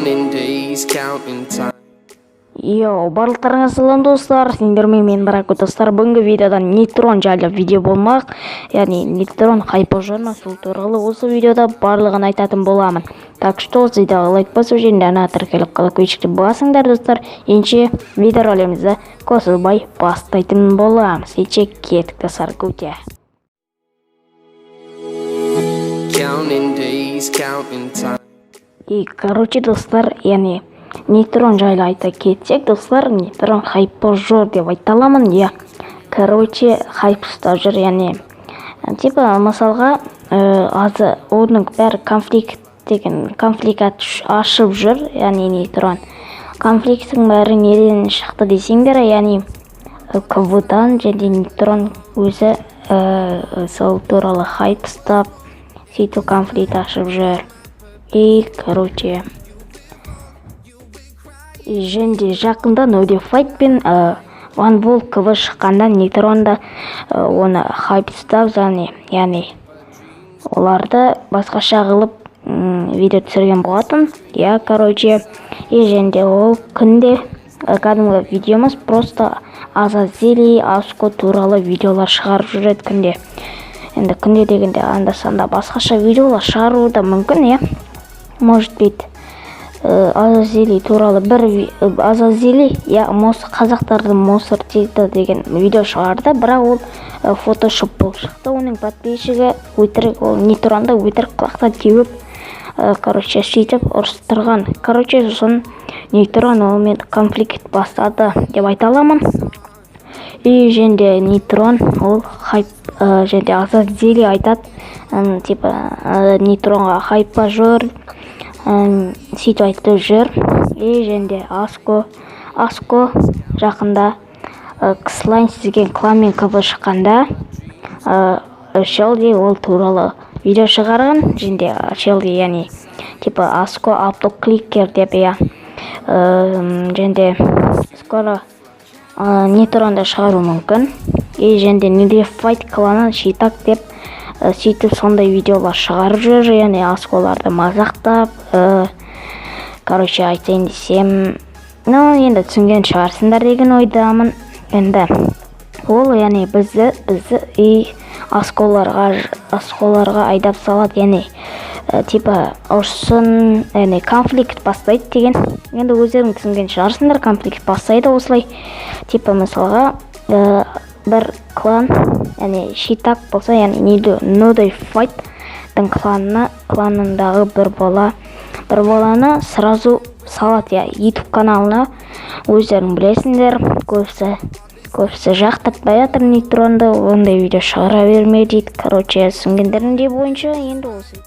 Counting days, counting time. Йоу, барлықтарыңа салам, достар! Сендермен мен, Драко. Достар, бүгінгі видеода Нейтрон жайлы видео болмақ. Яғни Нейтрон хайпожор ма, сол туралы осы видеода барлығын айтатын боламын. Так что видеоға лайк басып және ана тіркеліп, колокольчикті басыңдар, достар. Ендеше видео ролигімізді қосылмай бастайтын боламыз. Ендеше кеттік, достар, гуте. Counting days, counting time. И, короче, достар, яғни Нейтрон жайлы айта кетсек, достар, Нейтрон хайпожор деп айта аламын, иә. Короче, хайп ұстап жүр, яғни типа мысалға, азы оның бәрі конфликт деген конфликт ашып жүр, яғни Нейтрон. Конфликттің бәрі неден шықты десеңдер, яғни КВ-дан және Нейтрон өзі сол туралы хайп ұстап, сөйтіп конфликт ашып жүр. И, короче, и және де жақында Ноуде Файт пен Ван Волк КВ шыққанда Нейтрон да оны хайп ұстап, яғни оларды басқаша қылып видео түсірген болатын, иә. Короче, и және де ол күнде кәдімгі видеомыз, просто Азазели, Аско туралы видеолар шығарып жүреді күнде. Енді күнде дегенде, анда санда басқаша видеолар шығаруы да мүмкін, иә. Может быть, Азазели туралы бір Азазели, иә, қазақтардың мусор дейді деген видео шығарды, бірақ ол фотошоп болып шықты. Оның подписчигі өтірік, ол Нейтронды өтірік құлақтан теуіп, короче, сөйтіп ұрыстырған. Короче, сосын Нейтрон онымен конфликт бастады деп айта аламын. И және де Нейтрон ол хайп, және де Азазели айтады, типа Нейтронға хайпожор, сөйтіп айтып жүр. И және де Аско жақында Кслайнс деген кланмен КВ шыққанда, Шелди ол туралы видео шығарған. Және де Шелди, яғни типа Аско автокликер деп, иә. Және де скоро Нейтронды шығаруы мүмкін. И және де Неде Файт кланы Шитак деп, сөйтіп сондай видеолар шығарып жүр, яғни Асколарды мазақтап. Короче, айтайын десем, ну, енді түсінген шығарсыңдар деген ойдамын. Енді ол, яғни бізді и Асколарға айдап салады, яғни типа ұрсын, яғни конфликт бастайды деген. Енді өздерің түсінген шығарсыңдар, конфликт бастайды осылай. Типа мысалға, бір клан, яғни Шитак болса, яғни Нодой Файттың кланындағы бір баланы сразу салады, иә, Ютуб каналына. Өздерің білесіңдер, көбісі жақтыртпай жатыр Нейтронды, ондай видео шығара берме дейді. Короче, түсінгендеріңдей бойынша енді осы.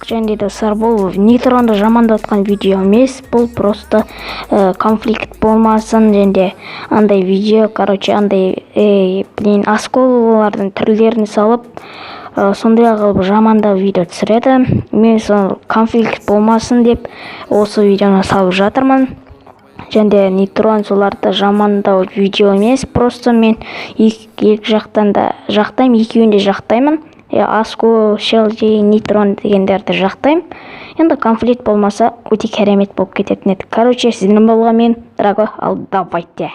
Және де, достар, бұл Нейтронды жамандатқан видео емес, бұл просто конфликт болмасын және де андай видео, короче, андай блин, осколалардың түрлерін салып, сондай қылып жамандап видео түсіреді. Мен сол конфликт болмасын деп осы видеоны салып жатырмын. Және де Нейтрон соларды жамандау видео емес, просто мен екі жақтан да жақтаймын, екеуін де жақтаймын. Аско, Шелди, Нейтрон дегендерді жақтаймын. Енді конфликт болмаса, өте керемет болып кететін еді. Короче, сіздермен болған мен, Драго. Ал давайте.